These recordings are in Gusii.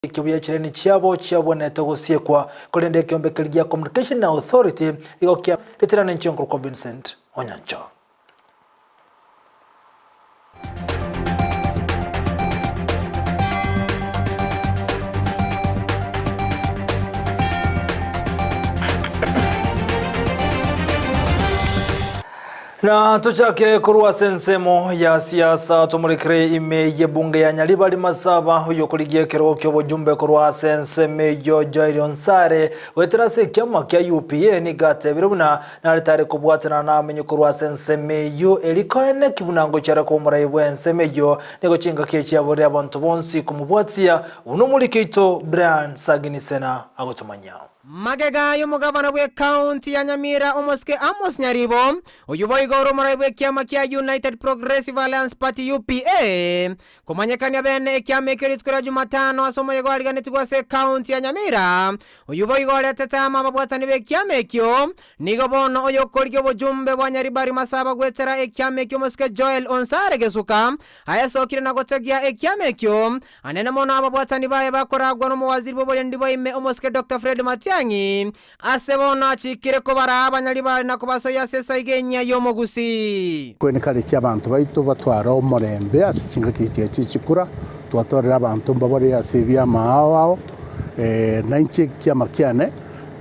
Ekio buya chireni chiabo chiabwenerete gosiekwa, korende ekeombe keria gia Communication Authority igo kia ritirana inche nkorokwa Vincent Onyancha. Na tochake korwa ase ensemo ya siasa tomorekere ime y'ebunge ya Nyaribari Masaba oyokorigia ekerogo ki'obojumbe korwa ase ensemo eyio Jair Onsare goetera ase ekiama kia UPA nigo atebire buna nare tare kobwatana namenye korwa ase ensemo eyio eri koeneki buna ngochia are koba omorai bw'ensemo eyio nigo chingaki echi aborire abanto bonsi komobwatia buna omoriki oito Brian Saginisena agotomanyia. Magega y'omogavana bw'Ekaunti ya Nyamira omosike Amos Nyaribo, oyio boigo ore omorai bw'ekiama kia United Progressive Alliance Party, UPA, komanyekania bene ekiama ekio rituko ria Jumatano ase omoyega oariganetigwe ase Ekaunti ya Nyamira, oyio boigo oretete amo ababwatani b'ekiama ekio, nigo bono oyokorigia obojumbe bwa Nyaribari Masaba goetera ekiama ekio omosike Joel Onsare Gesuka aesokire na gotegia ekiama ekio Anene mono ababwatani baye bakoragwa nomowaziri bw'oborendi bwa ime omosike Doctor Fred Matiang'i, ase bono achikire kobaraa abanyaribari na kobasoyia ase esaiga enyia y'omogusii. Korende kare chi'abanto baito batware omorembe ase chingaki echi chie chikura, twatwarire abanto mbabare ase ebiama ao ao, na inche ekiama kiane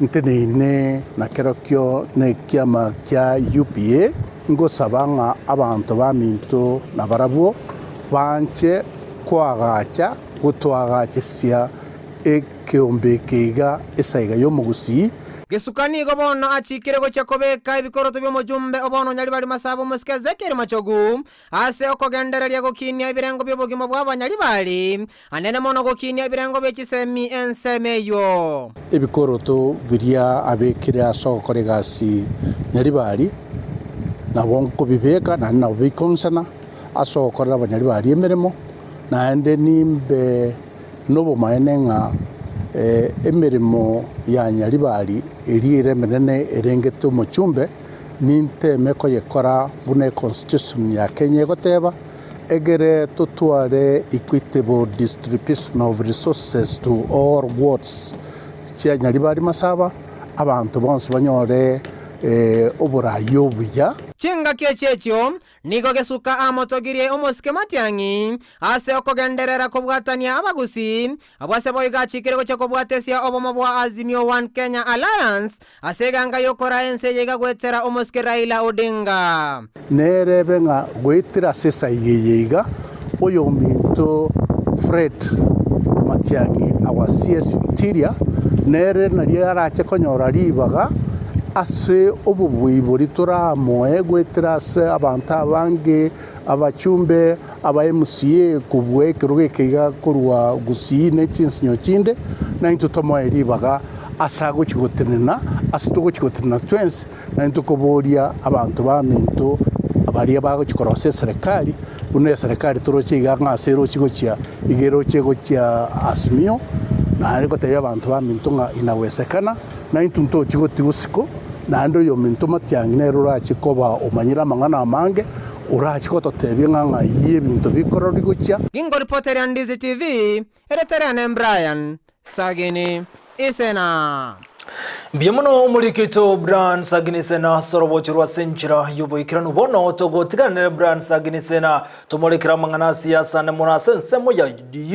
nteneine nakerokio nekiama kia UPA, ngosaba ng'a abanto baminto nabarabwo banche koagacha gotoagachesia ekeombe eke iga esaiga y'omogusii. Gesuka nigo bono achikire gochia kobeka ebikoroto bi'omochumbe o bono Nyaribari Masaba omosike Ezekiel Machogu ase okogendereria gokinia ebirengo bi'obogima bw'abanyaribari, anene mono gokinia ebirengo bie chisemi ensemo eyio. Ebikoroto biria abekire ase ogokora egasi Nyaribari nabo nkobibeka naende nabo bikong'isana. Ase ogokorera abanyaribari emeremo, naende nimbe nobomaene ng'a emeremo ya nyaribari eria ere emenene erengete omochumbe, ninteme koyekora buna econstitution ya Kenya egoteba, egere totware equitable distribution of resources to all wards chia nyaribari masaba, abanto bonsi banyore oborai obuya. Chingaki echi echio Nigo gesuka amotogirie omosike Matiang'i ase okogenderera kobwatania abagusii, abwo ase boigo achikire gochia kobwatesia obomo bwa Azimio One Kenya Alliance ase eganga y'okoraa ense eye iga goetera omosike Raila Odinga. Nerebe ng'a goetera ase esaiga eye iga, oyominto Fred Matiang'i our CS Interior nere nario arache konyora ribaga Ase obobui boria toramoe goetera ase abanto abange, abachumbe, aba MCA kobua ekerogo eke iga korwa Gusii ne chinsinyo chinde, naintwe tomoe ribaga ase agochia gotenena, ase togochia gotenena twensi, naintwe koboria abanto baminto baria bagochia korosia eserekari, buna eserekari toroche iga ng'a ase eroche gochia, iga eroche gochia Azimio, naende gotebia abanto baminto ng'a inawezekana. Na intwe ntochie gotigwa isiko, naende oyominto Matiang'i nere orache koba omanyire amang'ana amange, orache gototebia ng'a ng'ai ebinto bikororwa gochia. Gingoripoteria Ndizi TV, eretere ane Brian Sagini Isena. Mbuya mono omoriki oito Brian Sagini Isena ase orobocho rwa ase enchera y'oboikeranu. Bono togotigana nere Brian Sagini Isena Tomorekere amang'ana a siasa ande mono ase ensemo ya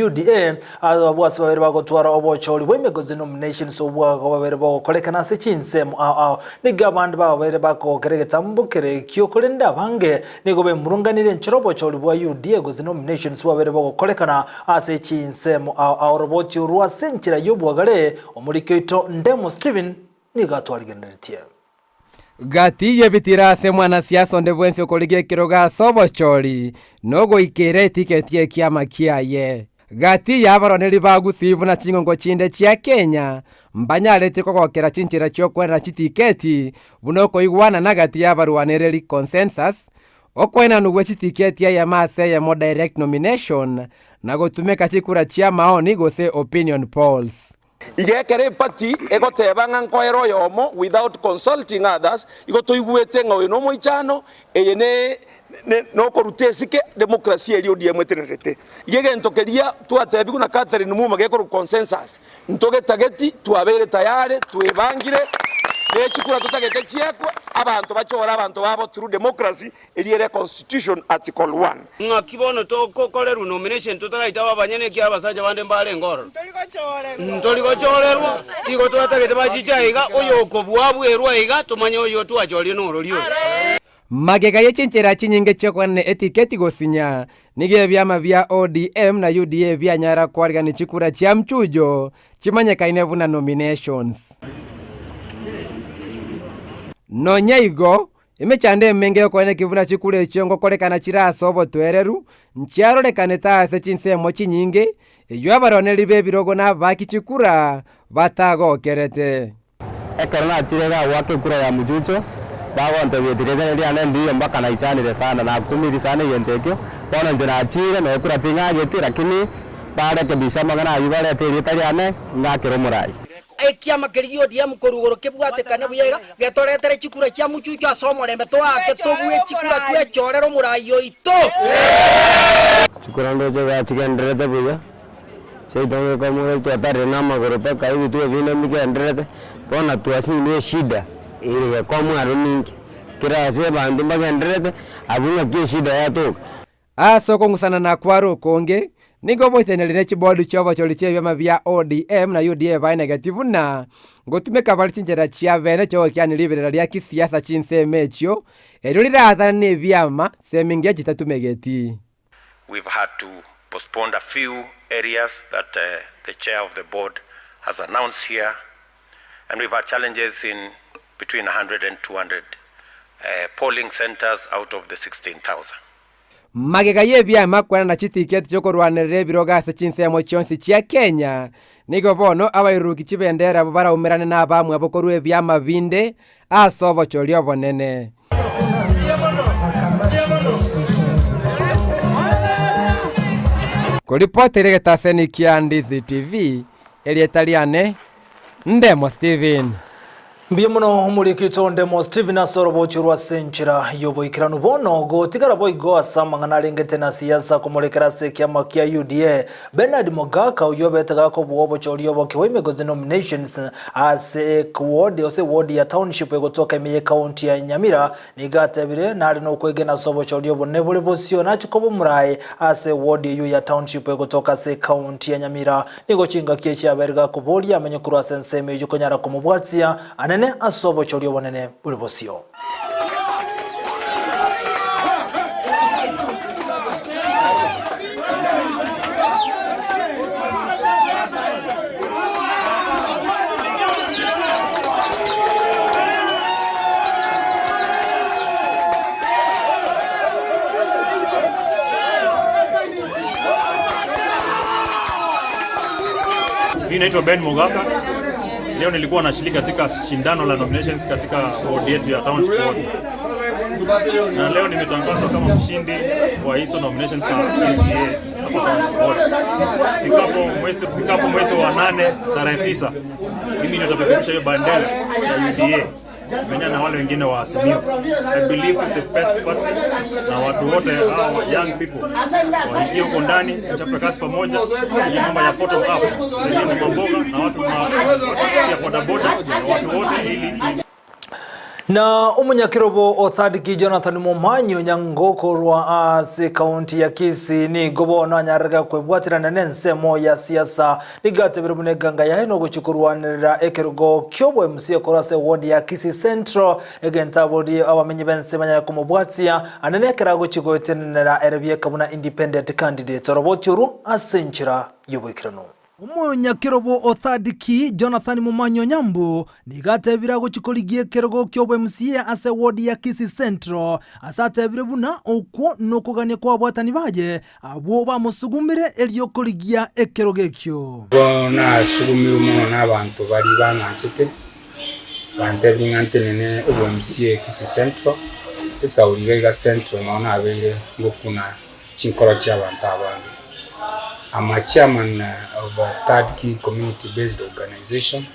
UDA, abwo ase babere bagotwara obochori bw'emegozi nominations obwago babere bogokorekana ase chinsemo ao ao. Nigo abande bababeire bakogokera egetambo kere ekio korende abange nigo bemurunganire enchera obochori bwa UDA gose nominations bwabere bogokorekana ase chinsemo ao ao. Roboti orwo ase enchera y'obwagare omoriki oito Ndemo Stephen nigo atwarigeneretie. Gati y'ebitiiro ase mwanasiasa onde bwensi okorigia ekerogo ase obochori, na ogoikeera etiketi y'ekiama kiaye. Gati y'abaroneri ba Gusii buna chingongo chinde chia Kenya, mbanyareti kogokera chinchera chi'okwenena chitiketi buna okoigwanana gati y'abarwanereri, consensus, okoenanwa gwe chitiketi eyemo ase eyemo, direct nomination, na gotumeka chikura chi'amaoni gose opinion polls. Iga ekero eparty egoteba ng'a nkoera oyomo without consulting others, igo toigwete ng'a oyo nomoichano, eye ne. Nokoruta esike democracy eria ODM etenerete. Iga egento keria twatebigwe na Catherine Muma gekorokwa consensus, ntogetageti, twabeire tayari, twebangire, ne chikura totagete chiekwe, abanto bachore abanto babo through democracy eria ere constitution article one. Ng'aki bono togokorerwa nomination totaraitaba abanyene ekiagera abasacha bande mbarenge ororo? Ntori gochorerwa, igo twatagete bachiche aiga, oyokobua abwerwe aiga, tomanye oyio twachorire norori oyo. Magega ye chinchera chinyinge chi'okoenana etiketi gosinya, nigo ebiama bia ODM na UDA bianyara koarigania chikura chia mchujo chimanyekaine buna nominations. Nonya igo, emechando emenge y'okoeneki buna chikura echio ngokorekana chire ase obotoereru, nchiarorekanete ase chinsemo chinyinge, eyio abaronereri b'ebirogo na abaaki chikura batagokerete. Ekero nachire iga goaka ekura ya mochucho, bagontebia etigete riane ndiyo mpaka naichanire sana, nakumirie sana egento ekio, bono inche nachire na ekura ting'ageti lakini barekebisha amang'ana ayio barete erieta riane ng'akere omorai. Ekiama keria gi'ODM korwa igoro kebwatekane buya iga, getoretere chikura chia mochucho ase omorembe, toake tobue chikura twechorere omorai oito. Chikura ndoche iga chigendererete buya. Seito ngeka twatarire na amagoro mpaka ebituo binde mbigendererete, bono twasinyirwe eshida ere gekomu aro ninki, kera ase abanto mbagendererete, abwo ng'aki eshida yatoka. Ase okong'usana na kware okonge, nigo boiteneri ne chibodi chi'obochori chi'ebiama bia ODM na UDA baenegeti buna ngotumeka bare chinchera chia bene chi'ogokiania riberera ria kisiasa chinsemo echio, erio riraatane nebiama semingia chitatumegeti. We've had to postpone a few areas that the chair of the board has announced here and we've had challenges in between 100 and 200 polling centers out of the 16,000. Magega y'ebiama kwenana chitiketi chi'okorwanerera ebirogo ase chinsemo chionsi chia Kenya, nigo bono abairuruki chibendera abwo baraumerane nabamwabo korwa ebiama binde ase obochori obonene. Koripotera egetaseni kia Ndizi TV, erieta riane Ndemo Steven. Mbuya mono omoriki Ndemo Steven ase orobochi rwa ase enchera y'oboikeranu bono gotigara boigo ase amang'ana arengete na siasa komorekera ase ekiama kia UDA Bernard Mogaka oyio obete gakobua obochori oboke bwa Imigozi nominations ase eward ase eward ya Township egotoka ime y'ecounty ya Nyamira nigo atebire nare nokwegena ase obochori obonene bore bosio nache koba omorae ase eward eyio ya Township egotoka ase ecounty ya Nyamira. Nigo chingaki echi abeire gakoboria amenye korwa ase ensemo eyio konyara komobwatia anene ase obochori obonene bore bosio. Mimi naitwa Ben Mogaka. Leo nilikuwa nashiriki katika shindano la nominations katika ward yetu ya Township Ward. Na leo nimetangazwa kama mshindi wa hizo nominations za UDA hapa Township Ward. Ifikapo mwezi wa 8 tarehe 9 mimi ndio nitapeperusha hiyo bendera ya UDA menya na wale wengine wa Azimio. I believe it's the best party na watu wote hao young people waingie huko ndani, tuchape kazi pamoja, ili mambo ya bottom up, tusaidie mama mboga na watu wa bodaboda na watu wote ili Na omonyakerobo o Third Key Jonathan Momanyi onyango korwa ase county ya Kisii nigo bono anyarega kwebwaterana nensemo ya siasa nigo atebire buna eganga yaye nogochia korwanerera ekerogo kiobo MCA korwa ase ward ya Kisii Central egento aborie abamenyi bense banyare komobwatia anene ekero agochia goetenenera ere bieka buna independent candidate oroboti orwo ase enchera yoboikeranu. Omonyakerobo o Third Key, Jonathan Momanyi Onyambu, nigo atebire agochia korigia ekerogo ki'obo MCA ase eward ya Kisii Central, ase atebire buna okwo nokogania kw'abwatani baye abwo bamosugumire erio korigia ekerogo ekio. Igo nasugumirwe mono nabanto baria bang'anchete, bantebirie ng'a ntenene obo MCA Kisii Central, esauri iga iga Central nao nabeire ngokuna chinkoro chi'abanto abange. I'm a chairman of a third key community based organization,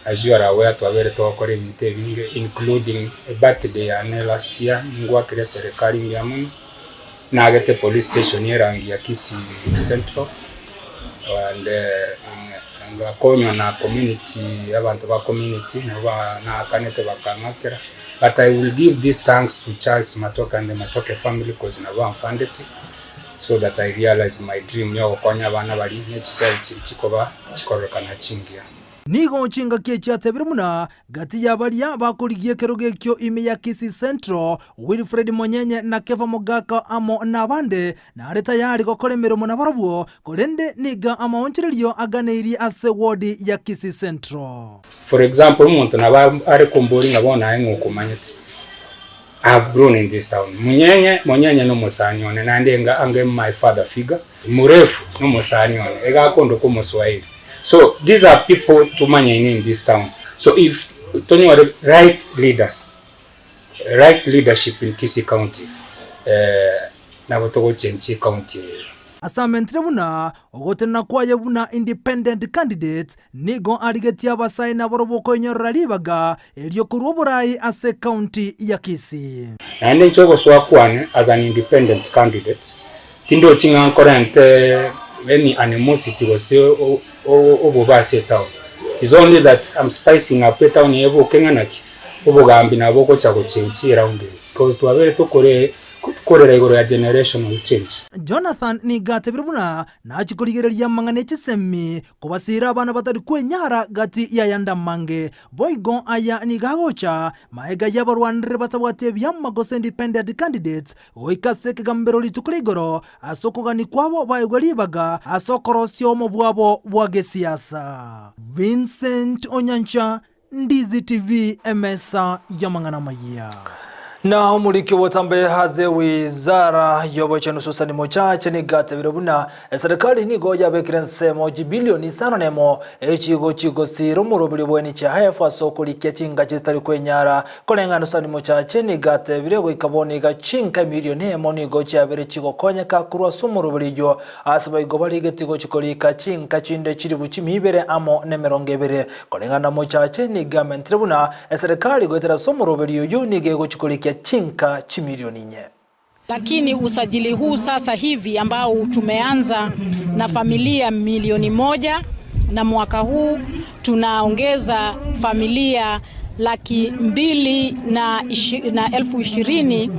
as you are aware twabere togokora ebinto ebinge including a birthday yane last year ningwakire eserekari mbuya mono. Nagete police station erangi ya Kisii Central and ngakonywa na community, abanto ba community nabo naakanete bakang'akera, but I will give this thanks to Charles Matoke and the Matoke family coz nabo bamfundeti so that I realize my dream ya ogokonya abana baria ne chisemi chiria chikoba chikororekana chingiya. Nigo chingaki echi atebire buna gati ya baria bakorigia ekerogo ekio ime ya Kisii Central, Wilfred Monyenye na Kefa Mogaka amo nabande, nare tayari gokora emeremo nabarabwo, korende nigo amaonchorerio aganeirie ase ward ya Kisii Central. For example, omonto nabo are komboria ng'a bono aye ng'o okomanyete, I have grown in this town. Monyenye, Monyenye nomosani one naende enga ange my father figure, Murefu nomosani one, iga akondoka omoswahili. So these are people tomanyaine in this town. So if tonyore right leaders, right leadership in Kisii County, eh, nabo togochenchia ecounty eye. Asamentire buna ogotenena kwaye buna independent candidate nigo arigetie abasae nabarobwo koinyorera ribaga erio korwa oborai ase ecounty ya Kisii. Naende inche ogosoa kwane as an independent candidate, Tindochi ng'a nkorente any animosity gose obobe ase etown. It's only that I'm spicing up etown eye eboke ng'a naki, obogambi nabo ogocha gochenchia eround eye because twabeire tokore korera igoro ya generational change. Jonathan nigo atebire buna nachie korigereria amang'ana e chisemi Kobasiira abana batari kwenyara gati y'ayande amange. Boigo aya nigo agocha magega y'abarwanire batabwati ebiama gose independent candidates goika ase ekegambero rituko ria igoro ase okogania kwabo baegwe ribaga ase okorosia obomo bwabo bwa gesiasa. Vincent Onyancha, Ndizi TV, emesa y'amang'ana amayia. Na omoriki obotambe ase wizara y'obochenu Susan Mochache nigo atebire buna eserikali nigo yabekire ensemo chibilioni isano nemo echigo chigosira omoroberio bwa NHIF ase okorikia chinka chitari kwenyara. Koreng'ana Susan Mochache nigo atebire goika bono iga chinka emilioni emo nigo chiabere chigokonyeka korwa ase omoroberio oyio ase baigo barigeti gochi korika chinka chinde chilifu chimia ibere amo nemerongo ebere. Koreng'ana mochache nigo amentire buna eserekari goetera ase omoroberio oyio nigo egochia korikia chinka chimilioni inye. Lakini usajili huu sasa hivi ambao tumeanza na familia milioni moja na mwaka huu tunaongeza familia 220,000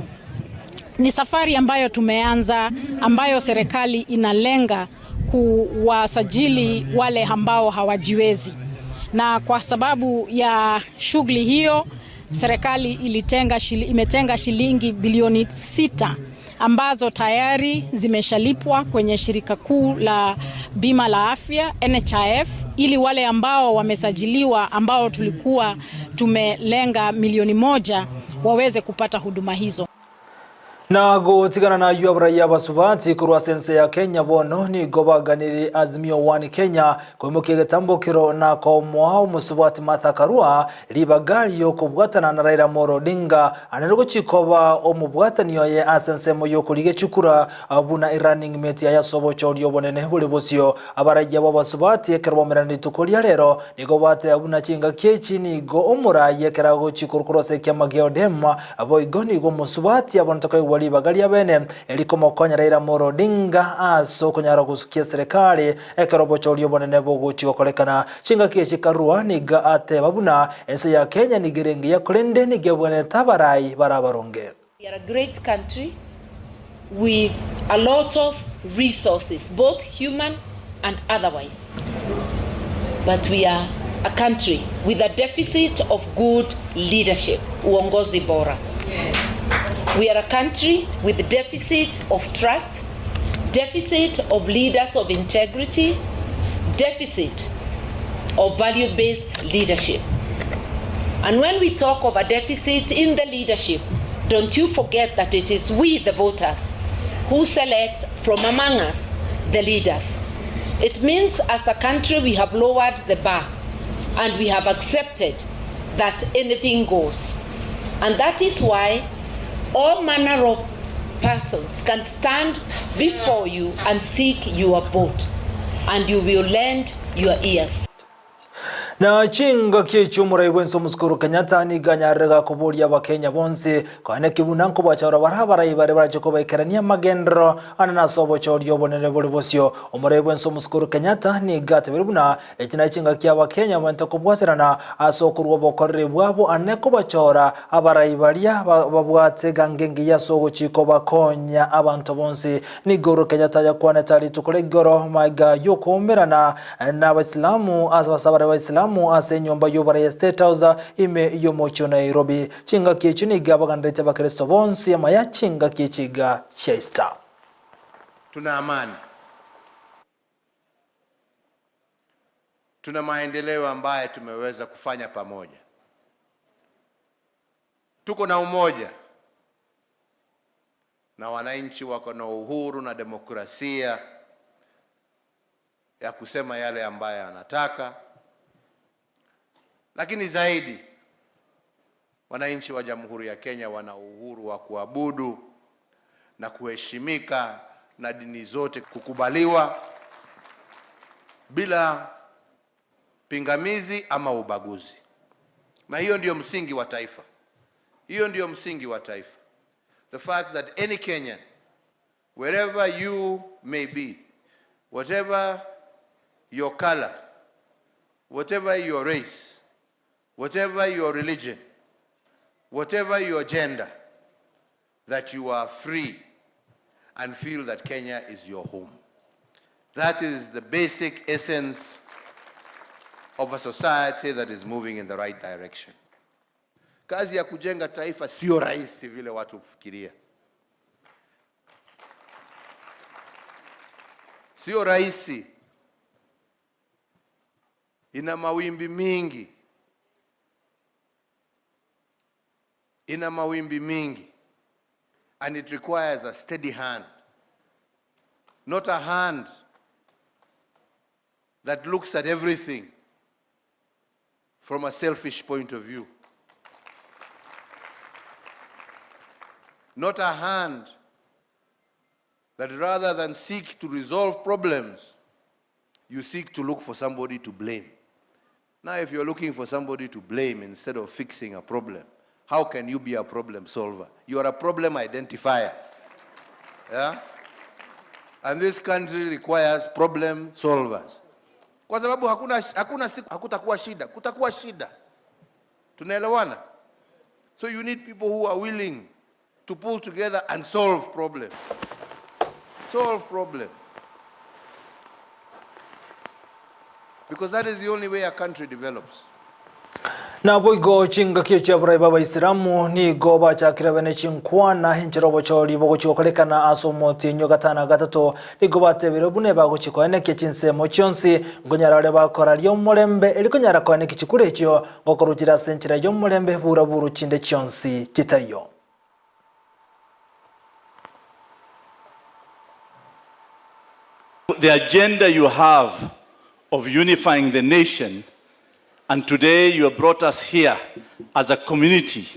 ni safari ambayo tumeanza ambayo serikali inalenga kuwasajili wale ambao hawajiwezi. Na kwa sababu ya shughuli hiyo serikali ilitenga imetenga shilingi bilioni 6 ambazo tayari zimeshalipwa kwenye shirika kuu la bima la afya NHIF, ili wale ambao wamesajiliwa ambao tulikuwa tumelenga milioni 1 waweze kupata huduma hizo. Na gotigana nayio abaraiyo abasubati korwa ase ense ya Kenya bono nigo baganirie Azimio One Kenya koimokia egetambokero na komoa omosubati Martha Karua ribaga riokobwatana na Raila Amolo Odinga anere gochia koba omobwatani oye ase ensemo yokorigia chikura buna erunning mate yaye ase obochori obonene bore bosio. Abaraiyo aba abasubati ekero baumerana rituko ria rero nigo bateba buna chingaki echi nigo omoraai ekero agochia korwa ase ekiama gia ODM Boigo nigo omosubati abonete koigwa ribaga ri'abene erikomokonya Raila Amolo Odinga ase okonyara gosukia eserekari ekero obochori obonene bogochia gokorekana. Chingaki echi Karua nigo ateba buna ense ya Kenya nigo ere engiya korende nigo ebwenerete abarai bare abaronge. We are a great country with a lot of resources both human and otherwise but we are a country with a deficit of good leadership, uongozi bora. We are a country with deficit of trust, deficit of leaders of integrity, deficit of value-based leadership. And when we talk of a deficit in the leadership, don't you forget that it is we, the voters, who select from among us the leaders. It means as a country we have lowered the bar and we have accepted that anything goes. And that is why all manner of persons can stand before you and seek your vote, and you will lend your ears. Na chingaki echio omorai bwense omosike Uhuru Kenyatta nigo anyarire gakoboria abakenya bonsi koaneki buna nkobachora bare abarai baria barache kobaikerania amagenderero ande nase obochori obonene bore bosio. Omorai bwense omosike Uhuru Kenyatta nigo atebirie buna echi naye chingaki abakenya bamaete kobwaterana ase okorua obokoreri bwabo ande kobachora abarai baria babwate egango engiya ase ogochia kobakonya abanto bonsi. Nigo Uhuru Kenyatta ayakwanete rituko ria igoro magega yokoumerana N'Abaisilamu ase abasabare b'Abaisilamu ase enyomba y'oborai ya State House ime y'omochie o Nairobi. Chingaki echio nigo abagandereti Abakristo bonsi amaya chingaki echiga chia Easter. Tuna amani. Tuna maendeleo ambaye tumeweza kufanya pamoja. Tuko na umoja na wananchi wako na uhuru na demokrasia ya kusema yale ambayo anataka, lakini zaidi wananchi wa Jamhuri ya Kenya wana uhuru wa kuabudu na kuheshimika na dini zote kukubaliwa bila pingamizi ama ubaguzi. Na hiyo ndiyo msingi wa taifa. Hiyo ndiyo msingi wa taifa. The fact that any Kenyan, wherever you may be, whatever your color, whatever your race, whatever your religion, whatever your gender, that you are free and feel that Kenya is your home. That is the basic essence of a society that is moving in the right direction. Kazi ya kujenga taifa sio rahisi vile watu hufikiria. Sio rahisi, ina mawimbi mingi, ina mawimbi mingi, and it requires a steady hand, not a hand that looks at everything from a selfish point of view, not a hand that rather than seek to resolve problems, you seek to look for somebody to blame. Now, if you're looking for somebody to blame instead of fixing a problem, how can you be a problem solver? You are a problem identifier. Yeah? And this country requires problem solvers. Kwa sababu hakuna, hakuna siku hakutakuwa shida, kutakuwa shida. Tunaelewana? So you need people who are willing to pull together and solve problems. Solve problems. Because that is the only way a country develops. Naboigo chingaki chi'abarai b'Abaisilamu nigo bachakire bene chinkwana enchera obochori bogochia gokorekana ase omotienyi o gatano na gatato, nigo batebire buna ebagochia koenekia chinsemo chionsi nkonyara bare bakoraria omorembe erio konyara koenekia chikura echio ngokorwa chire ase enchera y'omorembe bura-buru chinde chionsi chitaiyo. The agenda you have of unifying the nation and today you have brought us here as a community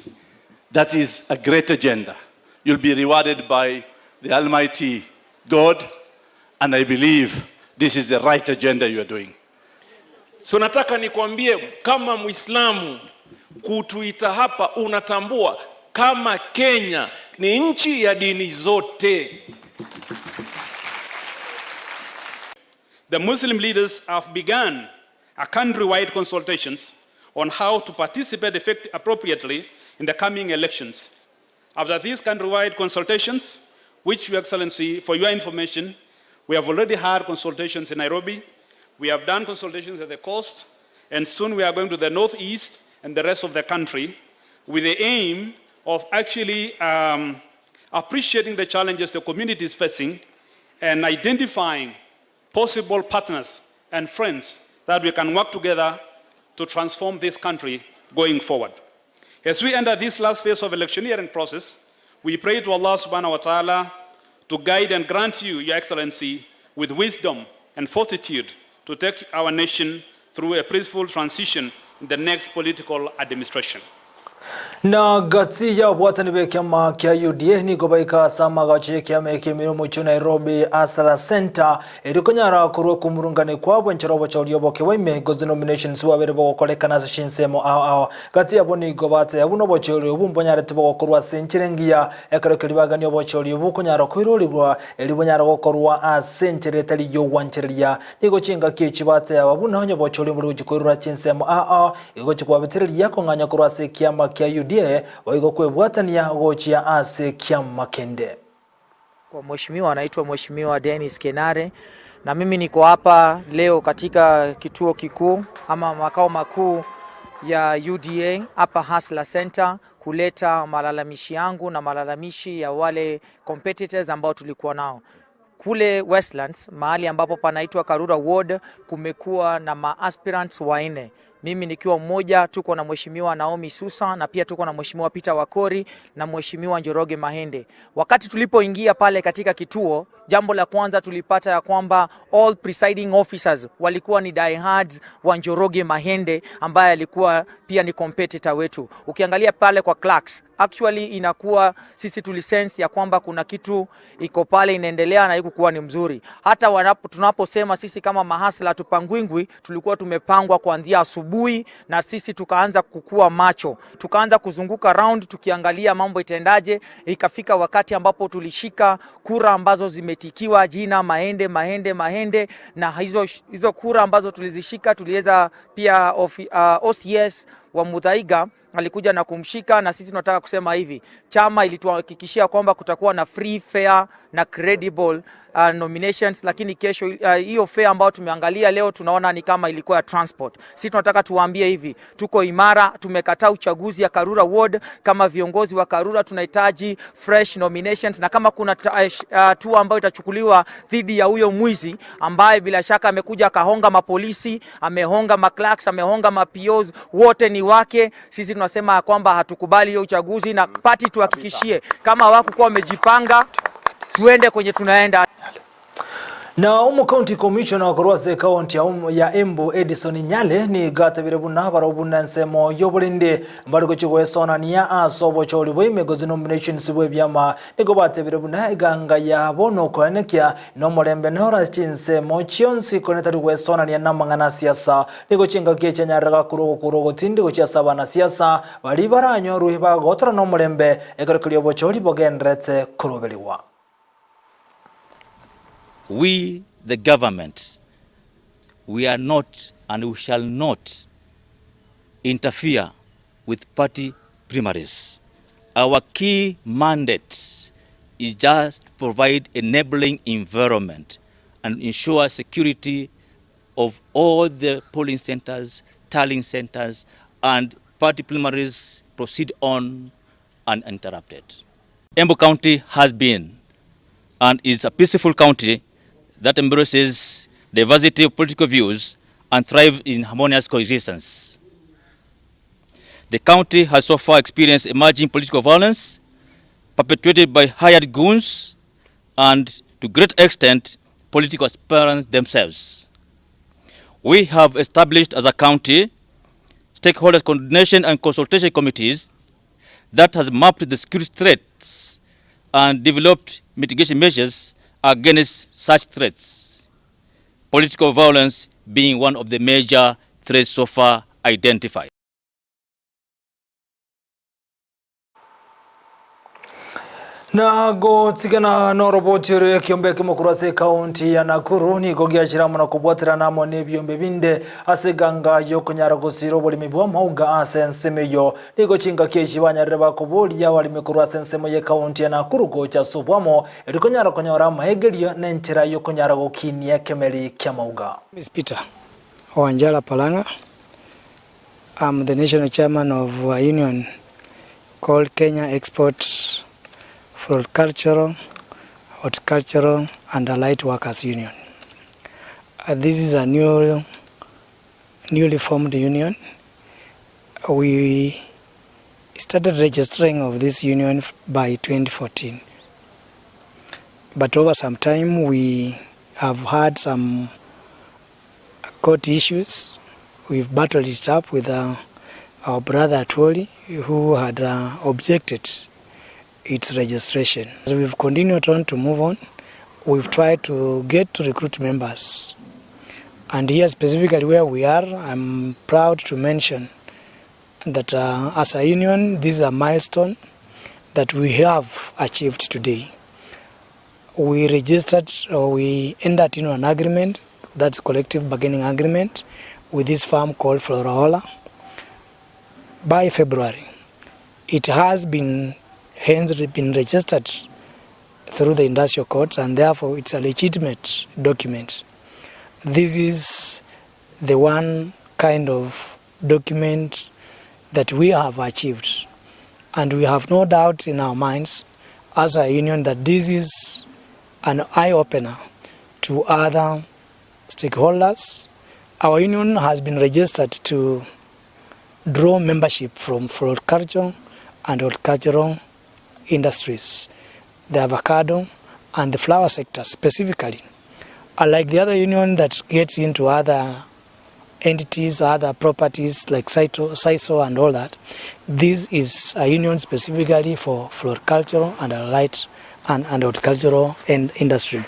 that is a great agenda. You'll be rewarded by the Almighty God and I believe this is the right agenda you are doing. So nataka nikwambie kama Muislamu kutuita hapa, unatambua kama Kenya ni nchi ya dini zote. The Muslim leaders have begun a countrywide consultations on how to participate appropriately in the coming elections. After these countrywide consultations, which, Your Excellency, for your information, we have already had consultations in Nairobi, we have done consultations at the coast, and soon we are going to the northeast and the rest of the country with the aim of actually appreciating the challenges the community is facing and identifying possible partners and friends that we can work together to transform this country going forward. As we enter this last phase of electioneering process, we pray to Allah subhanahu wa ta'ala to guide and grant you, Your Excellency, with wisdom and fortitude to take our nation through a peaceful transition in the next political administration. Na gati y'ababwatani b'ekiama kia UDA nigo baika ase amagacho y'ekiama eke ime y'omochie o Nairobi Hustler Centre erio konyara korwa okomurungania kwabo enchera obochori oboke bwa ime gose nominations bwabere bogokorekana ase chinsemo ao ao. Gati yabo nigo bateba buna obochori obwo mbonyarete bogokorwa ase enchera engiya ekero keria bagania obochori obwo konyara koirorigwa erio bonyare gokorwa ase enchera etari y'ogwanchereria. Nigo chingaki echi bateba buna onye obochori mbori gochia koirora chinsemo ao ao Igo chikwabetereria kong'anya korwa ase ekiama kia UDA, boigo kwebwatania gochia ase ekiama kende. Kwa mheshimiwa anaitwa Mheshimiwa Dennis Kenare na mimi niko hapa leo katika kituo kikuu ama makao makuu ya UDA hapa Hustler Center kuleta malalamishi yangu na malalamishi ya wale competitors ambao tulikuwa nao kule Westlands mahali ambapo panaitwa Karura Ward. Kumekuwa na maaspirants wanne, mimi nikiwa mmoja. Tuko na mheshimiwa Naomi Susa na pia tuko na mheshimiwa Peter Wakori na mheshimiwa Njoroge Mahende. Wakati tulipoingia pale katika kituo, jambo la kwanza tulipata ya kwamba all presiding officers walikuwa ni diehards wa Njoroge Mahende ambaye alikuwa pia ni competitor wetu. Ukiangalia pale kwa clerks, actually inakuwa sisi tulisense ya kwamba kuna kitu iko pale inaendelea na haikukuwa ni mzuri. Hata wanapo, tunaposema sisi kama mahasla tupangwingwi, tulikuwa tumepangwa kuanzia asubuhi na sisi tukaanza kukua macho, tukaanza kuzunguka round tukiangalia mambo itaendaje. Ikafika wakati ambapo tulishika kura ambazo zimetikiwa jina Mahende, Mahende, Mahende, na hizo, hizo kura ambazo tulizishika tuliweza pia OCS wa Muthaiga alikuja na kumshika, na sisi tunataka kusema hivi, chama ilituhakikishia kwamba kutakuwa na free fair na credible nominations, lakini kesho hiyo fair ambayo tumeangalia leo tunaona ni kama ilikuwa ya transport. Sisi tunataka tuwaambie hivi, tuko imara, tumekataa uchaguzi ya Karura Ward. Kama viongozi wa Karura tunahitaji fresh nominations, na kama kuna hatua ambayo itachukuliwa dhidi ya huyo mwizi ambaye bila shaka amekuja akahonga mapolisi, amehonga maclerks, amehonga ma-POs, wote ni wake. Sisi tunasema kwamba hatukubali hiyo uchaguzi, na party tuhakikishie kama hawakukuwa wamejipanga, tuende kwenye tunaenda. Na omo county commissioner korwa ase ekaunti ya ya Embu Edison Nyale nigo atabire buna barabwo buna ensemo y'oborende mbare gochia goesonania ase obochori bwa ime gose nominations bwa ebiama nigo batebire buna eganga yabo nokoenekia na omorembe noro ase chinsemo chionsi korende tari goesonania na amang'ana a siasa nigo chingaki echi anyarire gakorwa ogokura ogotindi gochia ase abanasiasa baria baranyorwe bagotora na omorembe ekero keria obochori bogenderete koroberigwa. We, the government, we are not and we shall not interfere with party primaries. Our key mandate is just to provide enabling environment and ensure security of all the polling centers, tallying centers, and party primaries proceed on uninterrupted. Embu County has been and is a peaceful county that embraces diversity of political views and thrives in harmonious coexistence. The county has so far experienced emerging political violence perpetuated by hired goons and, to great extent, political aspirants themselves. We have established as a county stakeholders coordination and consultation committees that has mapped the security threats and developed mitigation measures against such threats, political violence being one of the major threats so far identified. Na gotsigana noroboti ore ekiombe ekemo korwa ase ekaunti ya Nakuru nigo giachire amo na kobwaterana amo nebiombe binde ase eganga yokonyara gosira oboremi bwa amauga ase ensemo eyio. Nigo chingaki echi banyarire bakoboria abaremi korwa ase ensemo ye ekaunti ya Nakuru gocha ase obwamo erio konyara konyora amaegerio na enchera yokonyara gokinia ekemeri kiamauga. Miss Peter Wanjala Palanga. I'm the national chairman of a union called Kenya Export Floricultural, Horticultural and Allied Workers Union. This is a newly formed union. We started registering of this union by 2014. But over some time we have had some court issues. We've battled it up with our brother Atwoli who had objected its registration. As we've continued on to move on, we've tried to get to recruit members. And here specifically where we are, I'm proud to mention that as a union, this is a milestone that we have achieved today. We registered or we entered into an agreement, that's collective bargaining agreement, with this firm called Floraola by February. It has been hence been registered through the industrial courts and therefore it's a legitimate document. This is the one kind of document that we have achieved and we have no doubt in our minds as a union that this is an eye-opener to other stakeholders. Our union has been registered to draw membership from floriculture and horticultural industries, the avocado and the flower sector specifically. Unlike the other union that gets into other entities, other properties like SISO and all that, this is a union specifically for floricultural and allied and, and horticultural industry.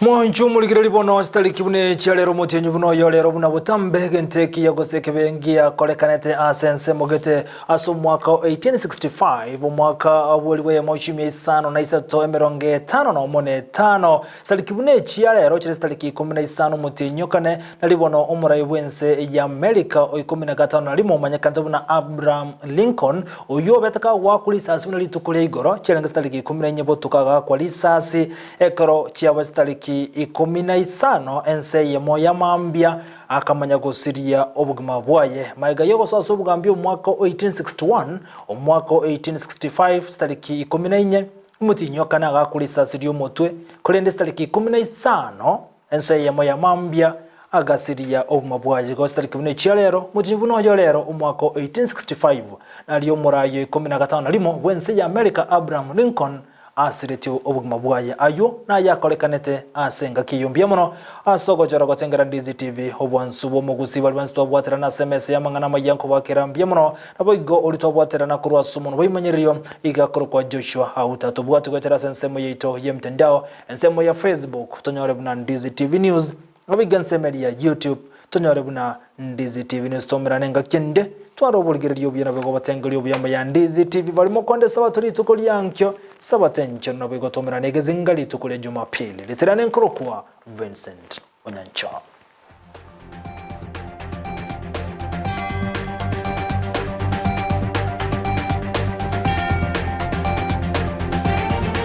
Mwanche omorigereria bono chitariki buna echia rero omotienyi buna oyo rero buna botambe egento ekiya gose ekebe ngiakorekanete ase ensemo gete ase omwaka o 1865 omwaka bw'elifu eyemo chimia isano na isato emerongo etano nomo na etano chitariki buna echia rero chire chitariki ikomi na isano omotienyi o kane nari bono omorai bw'ense ya America o ikomi na gatano na rimo omanyekanete buna Abraham Lincoln oyio obete kagwakwa risasi buna rituko ria igoro chiarenge chitariki ikomi na inye botuko agakwa risasi Ekero chiaba chitariki ikomi na isano ense eyemo ya mambia, akamanya gosiria obogima bwaye. Magega y'ogosoa ase obogambi omwaka o 1861, omwaka o 1865 chitariki ikomi na inye, omotienyi o kane agakwa risasi ri'omotwe, korende chitariki ikomi na isano ense eyemo ya mambia agasiria obogima bwaye. Igo chitariki buna echia rero, omotienyi buna oyo rero, omwaka o 1865, nario omoraai o ikomi na gatano na rimo bw'ense ya America Abraham Lincoln Asiretie obogima bwaye. Ayio nayakorekanete ase engaki eyio mbuya mono ase ogochora gotengera Ndizi TV obwansu bw'omogusii baria bonsi twabwaterana ase emesa y'amang'ana amaya nkobakera mbuya mono naboigo oria twabwaterana korwa ase omonwa bw'ebimanyererio iga akorokwa Joshua Auta tobwati goetera ase ensemo yaito y'emtandao ensemo ya Facebook tonyore buna Ndizi TV News Naboigo ensemo eria ya YouTube tonyore buna Ndizi TV News tomerane engaki ende tware oborigereria obuya naboigo obotengeria obuya amo ya Ndizi TV barimo konde sabato rituko ria nkio sabato enchenu naboigo tomerane egezinga rituko ria Jumapili riterane nkorokwa Vincent Onyancha.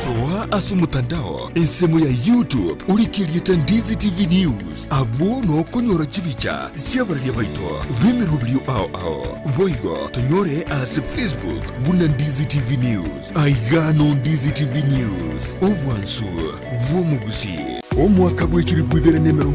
Soa ase omotandao ensemo ya YouTube orike erieta Ndizi TV News abwo nokonyora chibicha chi'abararia baito b'emeroberio ao ao. Boigo tonyore ase Facebook buna Ndizi TV News. Aiga no Ndizi TV News, obwansu bw'omogusii. Omwaka bw'echilifu ibere na emerongo.